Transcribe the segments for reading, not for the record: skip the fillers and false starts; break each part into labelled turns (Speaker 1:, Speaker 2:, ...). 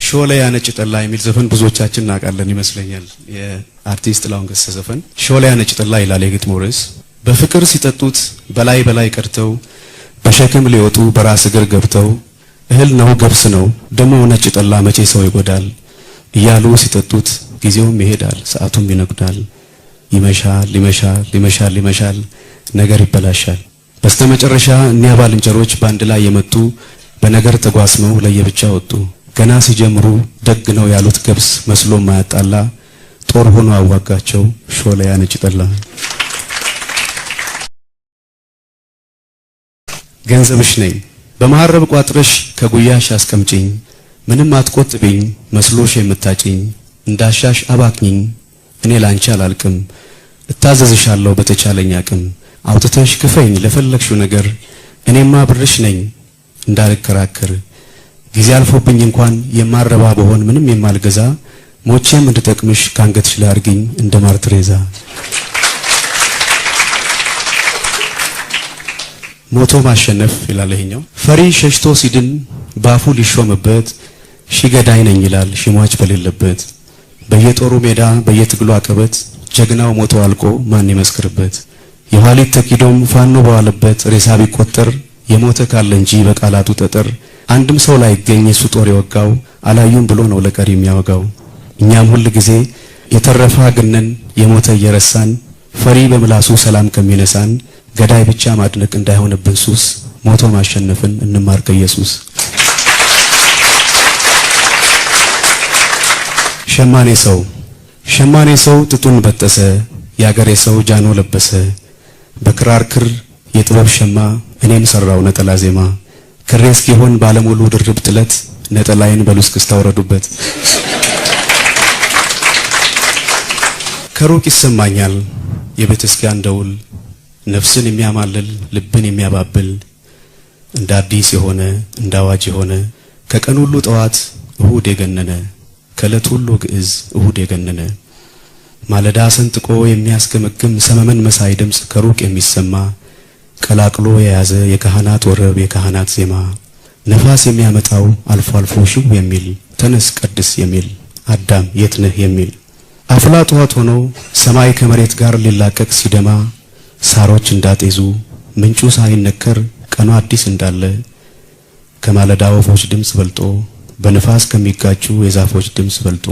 Speaker 1: ሾላ ያ ነጭ ጠላ የሚል ዘፈን ብዙዎቻችን እናውቃለን ይመስለኛል። የአርቲስት ጥላሁን ገሰሰ ዘፈን ሾላ ያ ነጭ ጠላ ይላል የግጥሙ ርዕስ። በፍቅር ሲጠጡት በላይ በላይ ቀርተው በሸክም ሊወጡ በራስ እግር ገብተው እህል ነው ገብስ ነው ደሞ ነጭ ጠላ መቼ ሰው ይጎዳል እያሉ ሲጠጡት ጊዜውም ይሄዳል ሰዓቱም ይነጉዳል። ይመሻል ይመሻል ይመሻል ይመሻል ነገር ይበላሻል። በስተመጨረሻ እኒያ ባልንጀሮች ባንድ ላይ የመጡ በነገር ተጓስመው ለየብቻ ወጡ። ገና ሲጀምሩ ደግ ነው ያሉት ገብስ መስሎ ማያጣላ ጦር ሆኖ አዋጋቸው ሾላ ያ ነጭ ጠላ። ገንዘብሽ ነኝ በመሐረብ ቋጥረሽ ከጉያሽ አስቀምጪኝ ምንም አትቆጥቢኝ መስሎሽ የምታጭኝ እንዳሻሽ አባክኚኝ እኔ ላንቺ አላልቅም እታዘዝሻለሁ በተቻለኝ አቅም አውጥተሽ ክፈኝ ለፈለግሽው ነገር እኔማ ብርሽ ነኝ እንዳልከራከር ጊዜ አልፎብኝ እንኳን የማረባ በሆን ምንም የማልገዛ ሞቼም እንድጠቅምሽ ካንገትሽ ላይ አርጊኝ እንደ ማር ትሬዛ። ሞቶ ማሸነፍ ይላል ይሄኛው። ፈሪ ሸሽቶ ሲድን ባፉ ሊሾምበት ሺ ገዳይ ነኝ ይላል ሺ ሟች በሌለበት በየጦሩ ሜዳ በየትግሉ አቀበት ጀግናው ሞቶ አልቆ ማን ይመስክርበት። የኋሊት ተኪዶም ፋኖ በዋለበት ሬሳ ቢቆጠር የሞተ ካለ እንጂ በቃላቱ ጠጠር አንድም ሰው ላይገኝ የሱ ጦር የወጋው አላዩም ብሎ ነው ለቀሪ የሚያወጋው። እኛም ሁል ጊዜ የተረፈ አግነን የሞተ እየረሳን ፈሪ በምላሱ ሰላም ከሚነሳን ገዳይ ብቻ ማድነቅ እንዳይሆንብን ሱስ ሞቶ ማሸነፍን እንማር ከኢየሱስ። ሸማኔ ሰው ሸማኔ ሰው ጥጡን በጠሰ ያገሬ ሰው ጃኖ ለበሰ በክራር ክር የጥበብ ሸማ እኔም ሰራው ነጠላ ዜማ ክሬ እስኪሆን ባለሙሉ ድርብ ጥለት ነጠላዬን በሉ እስክስታ ወረዱበት። ከሩቅ ይሰማኛል የቤተክርስቲያን ደውል ነፍስን የሚያማልል ልብን የሚያባብል እንደ አዲስ የሆነ እንደ አዋጅ የሆነ ከቀን ሁሉ ጠዋት እሁድ የገነነ ከዕለት ሁሉ ግዕዝ እሁድ የገነነ ማለዳ ሰንጥቆ የሚያስገመግም ሰመመን መሳይ ድምጽ ከሩቅ የሚሰማ ቀላቅሎ የያዘ የካህናት ወረብ የካህናት ዜማ ነፋስ የሚያመጣው አልፎ አልፎ ሽው የሚል ተነስ ቀድስ የሚል አዳም የት ነህ የሚል አፍላ ጠዋት ሆኖ ሰማይ ከመሬት ጋር ሊላቀቅ ሲደማ ሳሮች እንዳጤዙ ምንጩ ሳይነከር ቀኑ አዲስ እንዳለ ከማለዳ ወፎች ድምጽ በልጦ በንፋስ ከሚጋጩ የዛፎች ድምጽ በልጦ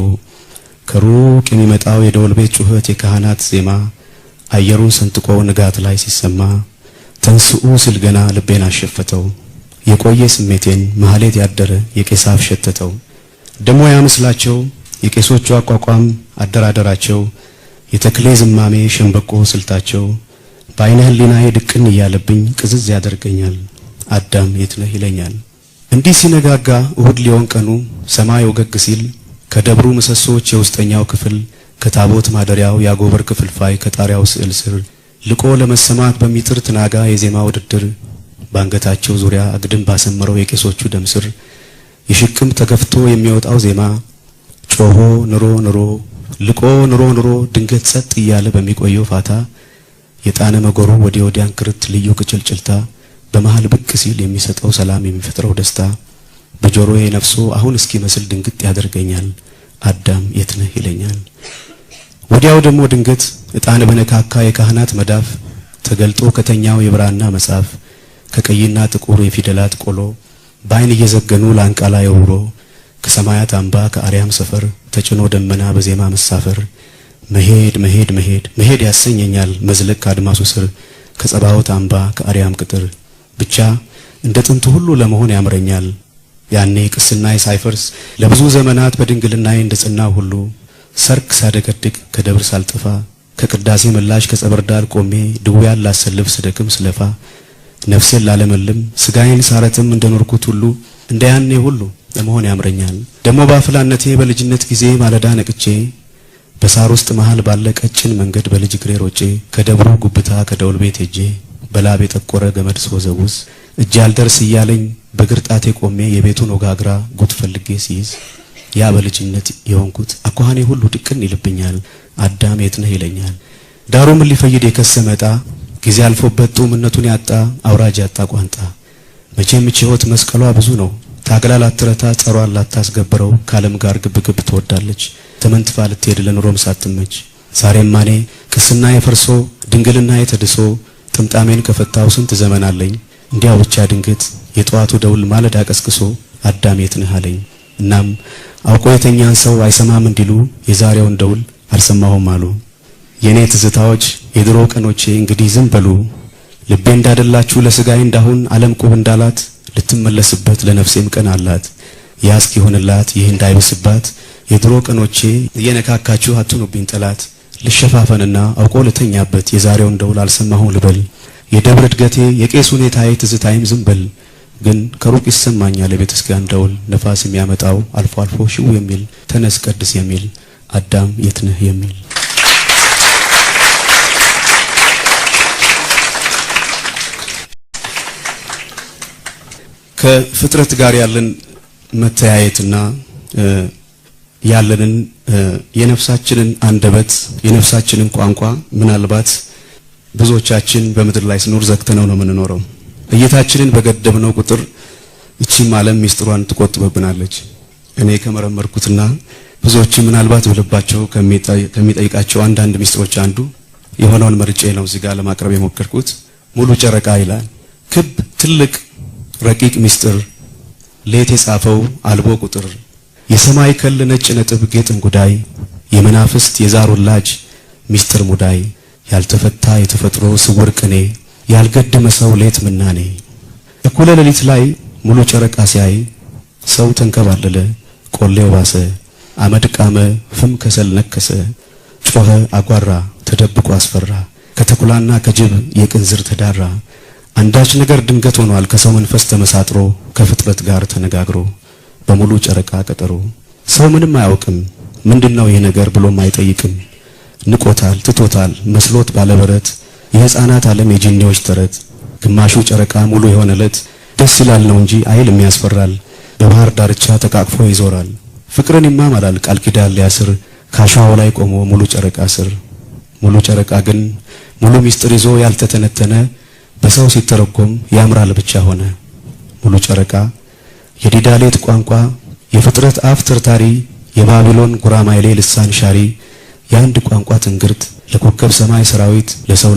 Speaker 1: ከሩቅ የሚመጣው የደወል ቤት ጩኸት የካህናት ዜማ አየሩን ሰንጥቆ ንጋት ላይ ሲሰማ ተንስኡ ሲል ገና ልቤን አሸፈተው የቆየ ስሜቴን መሐሌት ያደረ የቄስ አፍ ሸተተው። ደሞ ያመስላቸው የቄሶቹ አቋቋም አደራደራቸው የተክሌ ዝማሜ ሸንበቆ ስልታቸው በአይነ ህሊናዬ ድቅን እያለብኝ ቅዝዝ ያደርገኛል አዳም የት ነህ ይለኛል። እንዲህ ሲነጋጋ እሁድ ሊሆን ቀኑ ሰማይ ወገግ ሲል ከደብሩ ምሰሶች የውስጠኛው ክፍል ከታቦት ማደሪያው ያጎበር ክፍልፋይ ከጣሪያው ስዕል ስር ልቆ ለመሰማት በሚጥር ትናጋ የዜማ ውድድር ባንገታቸው ዙሪያ አግድም ባሰመረው የቄሶቹ ደም ስር የሽቅም ተገፍቶ የሚወጣው ዜማ ጮሆ ኑሮ ኑሮ ልቆ ኑሮ ኑሮ ድንገት ጸጥ እያለ በሚቆየው ፋታ የጣነ መጎሩ ወዲያ ወዲያን ክርት ልዩ ቅጭልጭልታ በመሃል ብቅ ሲል የሚሰጠው ሰላም የሚፈጥረው ደስታ በጆሮዬ ነፍሶ አሁን እስኪመስል ድንግጥ ያደርገኛል አዳም የት ነህ ይለኛል። ወዲያው ደግሞ ድንገት እጣን በነካካ የካህናት መዳፍ ተገልጦ ከተኛው የብራና መጽሐፍ ከቀይና ጥቁር የፊደላት ቆሎ በአይን እየዘገኑ ላንቃ ላይ ወርውሮ ከሰማያት አምባ ከአርያም ሰፈር ተጭኖ ደመና በዜማ መሳፈር መሄድ መሄድ መሄድ መሄድ ያሰኘኛል መዝለቅ ከአድማሱ ስር ከጸባዖት አምባ ከአርያም ቅጥር ብቻ እንደ ጥንቱ ሁሉ ለመሆን ያምረኛል። ያኔ ቅስናዬ ሳይፈርስ ለብዙ ዘመናት በድንግልናዬ እንደጸናው ሁሉ ሰርክ ሳደገድግ ከደብር ሳልጠፋ ከቅዳሴ ምላሽ ከጸበር ዳር ቆሜ ድውያን ላሰልፍ ስደክም ስለፋ ነፍሴን ላለመልም ስጋዬን ሳረትም እንደኖርኩት ሁሉ እንደ ያኔ ሁሉ ለመሆን ያምረኛል። ደሞ ባፍላነቴ በልጅነት ጊዜ ማለዳ ነቅቼ በሳር ውስጥ መሃል ባለ ቀጭን መንገድ በልጅ እግሬ ሮጬ ከደብሩ ጉብታ ከደውል ቤት ሄጄ በላብ የጠቆረ ገመድ ስወዘውዝ እጄ አልደርስ እያለኝ በእግር ጣቴ ቆሜ የቤቱን ወጋግራ ጉድ ፈልጌ ሲይዝ ያ በልጅነት የሆንኩት አኳኋኔ ሁሉ ድቅን ይልብኛል አዳም የት ነህ ይለኛል። ዳሩ ምን ሊፈይድ የከሰመ ዕጣ ጊዜ አልፎበት ጡምነቱን ያጣ አውራጅ ያጣ ቋንጣ መቼም ይህች ሕይወት መስቀሏ ብዙ ነው ታግላ ላትረታ ጸሯን ላታስገብረው ከዓለም ጋር ግብግብ ትወዳለች። ተመንትፋ ልትሄድ ለኑሮም ሳትመች። ዛሬማ እኔ ቅስና የፈርሶ ድንግልና የተድሶ ጥምጣሜን ከፈታው ስንት ዘመን አለኝ። እንዲያው ብቻ ድንገት የጠዋቱ ደውል ማለዳ ቀስቅሶ አዳም የት ነህ አለኝ። እናም አውቆ የተኛን ሰው አይሰማም እንዲሉ የዛሬውን ደውል አልሰማሁም አሉ። የኔ ትዝታዎች የድሮ ቀኖቼ እንግዲህ ዝም በሉ። ልቤ እንዳደላችሁ ለስጋዬ እንዳሁን ዓለም ቁብ እንዳላት ልትመለስበት ለነፍሴም ቀን አላት። ያ እስኪሆንላት ይህ እንዳይብስባት የድሮ ቀኖቼ እየነካካችሁ አትኑብኝ ጠላት። ልሸፋፈንና አውቆ ልተኛበት የዛሬውን ደውል አልሰማሁም ልበል። የደብረ እድገቴ የቄስ ሁኔታዬ ትዝታዬም ዝም በል። ግን ከሩቅ ይሰማኛል የቤተ ክርስቲያን ደውል ነፋስ የሚያመጣው አልፎ አልፎ ሽው የሚል ተነስ ቀድስ የሚል አዳም የት ነህ የሚል። ከፍጥረት ጋር ያለን መተያየትና ያለንን የነፍሳችንን አንደበት የነፍሳችንን ቋንቋ ምናልባት ብዙዎቻችን በምድር ላይ ስኖር ዘግተነው ነው የምንኖረው። እይታችንን በገደብነው ቁጥር እቺም ዓለም ሚስጥሯን ትቆጥብብናለች። እኔ ከመረመርኩትና ብዙዎች ምናልባት በልባቸው ከሚጠይቃቸው አንዳንድ ሚስጥሮች አንዱ የሆነውን መርጬ ነው እዚህ ጋር ለማቅረብ የሞከርኩት። ሙሉ ጨረቃ ይላል። ክብ ትልቅ ረቂቅ ሚስጥር ሌት የጻፈው አልቦ ቁጥር የሰማይ ከል ነጭ ነጥብ ጌጥ እንጉዳይ የመናፍስት የዛር ወላጅ ሚስጥር ሙዳይ ያልተፈታ የተፈጥሮ ስውር ቅኔ ያልገደመ ሰው ሌት ምናኔ። እኩለ ሌሊት ላይ ሙሉ ጨረቃ ሲያይ ሰው ተንከባለለ ቆሌው ባሰ አመድ ቃመ ፍም ከሰል ነከሰ ጮኸ አጓራ ተደብቆ አስፈራ ከተኩላና ከጅብ የቅንዝር ተዳራ። አንዳች ነገር ድንገት ሆኗል ከሰው መንፈስ ተመሳጥሮ ከፍጥረት ጋር ተነጋግሮ በሙሉ ጨረቃ ቀጠሮ። ሰው ምንም አያውቅም ምንድነው ይሄ ነገር ብሎም አይጠይቅም። ንቆታል ትቶታል መስሎት ባለበረት የህፃናት ዓለም የጂኒዎች ተረት። ግማሹ ጨረቃ ሙሉ የሆነለት ደስ ይላል ነው እንጂ አይልም ያስፈራል። በባህር ዳርቻ ተቃቅፎ ይዞራል ፍቅርን ይማማላል ቃል ኪዳን ሊያስር ካሸዋው ላይ ቆሞ ሙሉ ጨረቃ ስር። ሙሉ ጨረቃ ግን ሙሉ ሚስጥር ይዞ ያልተተነተነ በሰው ሲተረጎም ያምራል ብቻ ሆነ። ሙሉ ጨረቃ የዲዳሌት ቋንቋ የፍጥረት አፍ ተርታሪ የባቢሎን ጉራማይሌ ልሳን ሻሪ የአንድ ቋንቋ ትንግርት ለኮከብ ሰማይ ሰራዊት ለሰው